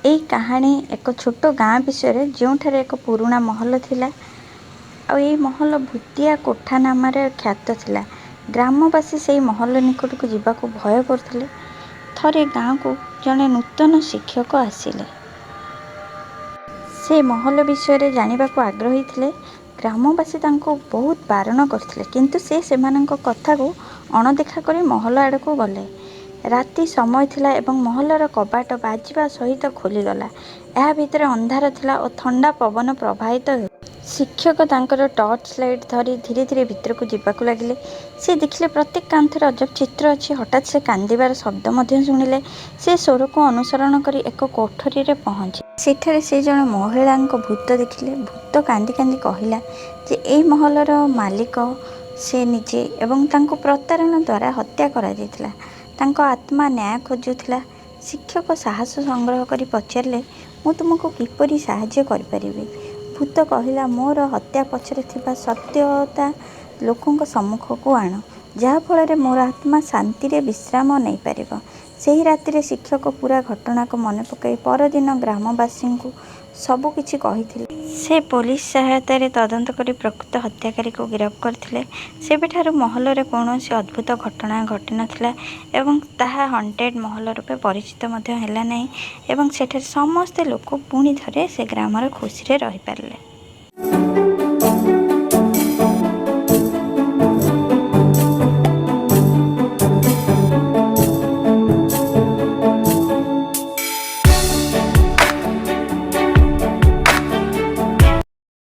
ଏହି କାହାଣୀ ଏକ ଛୋଟ ଗାଁ ବିଷୟରେ, ଯେଉଁଠାରେ ଏକ ପୁରୁଣା ମହଲ ଥିଲା। ଆଉ ଏହି ମହଲ ଭୂତିଆ କୋଠା ନାମରେ ଖ୍ୟାତ ଥିଲା। ଗ୍ରାମବାସୀ ସେହି ମହଲ ନିକଟକୁ ଯିବାକୁ ଭୟ କରୁଥିଲେ। ଥରେ ଗାଁକୁ ଜଣେ ନୂତନ ଶିକ୍ଷକ ଆସିଲେ। ସେ ମହଲ ବିଷୟରେ ଜାଣିବାକୁ ଆଗ୍ରହୀ ଥିଲେ। ଗ୍ରାମବାସୀ ତାଙ୍କୁ ବହୁତ ବାରଣ କରିଥିଲେ, କିନ୍ତୁ ସେ ସେମାନଙ୍କ କଥାକୁ ଅଣଦେଖା କରି ମହଲ ଆଡ଼କୁ ଗଲେ। ରାତି ସମୟ ଥିଲା ଏବଂ ମହଲର କବାଟ ବାଜିବା ସହିତ ଖୋଲିଗଲା। ଏହା ଭିତରେ ଅନ୍ଧାର ଥିଲା ଓ ଥଣ୍ଡା ପବନ ପ୍ରବାହିତ ହେଉଥିଲା। ଶିକ୍ଷକ ତାଙ୍କର ଟର୍ଚ୍ଚ ଲାଇଟ୍ ଧରି ଧୀରେ ଧୀରେ ଭିତରକୁ ଯିବାକୁ ଲାଗିଲେ। ସେ ଦେଖିଲେ ପ୍ରତ୍ୟେକ କାନ୍ଥରେ ଅଜବ ଚିତ୍ର ଅଛି। ହଠାତ୍ ସେ କାନ୍ଦିବାର ଶବ୍ଦ ମଧ୍ୟ ଶୁଣିଲେ। ସେ ସ୍ୱରକୁ ଅନୁସରଣ କରି ଏକ କୋଠରୀରେ ପହଞ୍ଚିଲେ। ସେଠାରେ ସେ ଜଣେ ମହିଳାଙ୍କ ଭୂତ ଦେଖିଲେ। ଭୂତ କାନ୍ଦି କାନ୍ଦି କହିଲା ଯେ ଏହି ମହଲର ମାଲିକ ସେ ନିଜେ ଏବଂ ତାଙ୍କୁ ପ୍ରତାରଣା ଦ୍ୱାରା ହତ୍ୟା କରାଯାଇଥିଲା। ତାଙ୍କ ଆତ୍ମା ନ୍ୟାୟ ଖୋଜୁଥିଲା। ଶିକ୍ଷକ ସାହସ ସଂଗ୍ରହ କରି ପଚାରିଲେ, ମୁଁ ତୁମକୁ କିପରି ସାହାଯ୍ୟ କରିପାରିବି? ଭୂତ କହିଲା, ମୋର ହତ୍ୟା ପଛରେ ଥିବା ସତ୍ୟତା ଲୋକଙ୍କ ସମ୍ମୁଖକୁ ଆଣ, ଯାହା ଫଳରେ ମୋର ଆତ୍ମା ଶାନ୍ତିରେ ବିଶ୍ରାମ ନେଇପାରିବ। ସେହି ରାତିରେ ଶିକ୍ଷକ ପୂରା ଘଟଣାକୁ ମନେ ପକାଇ ପରଦିନ ଗ୍ରାମବାସୀଙ୍କୁ ସବୁକିଛି କହିଥିଲେ। ସେ ପୋଲିସ ସହାୟତାରେ ତଦନ୍ତ କରି ପ୍ରକୃତ ହତ୍ୟାକାରୀକୁ ଗିରଫ କରିଥିଲେ। ସେବେଠାରୁ ମହଲରେ କୌଣସି ଅଦ୍ଭୁତ ଘଟଣା ଘଟିନଥିଲା ଏବଂ ତାହା ହଣ୍ଟେଡ୍ ମହଲ ରୂପେ ପରିଚିତ ମଧ୍ୟ ହେଲା ନାହିଁ ଏବଂ ସେଠାରେ ସମସ୍ତ ଲୋକ ପୁଣି ଥରେ ସେ ଗ୍ରାମରେ ଖୁସିରେ ରହିପାରିଲେ।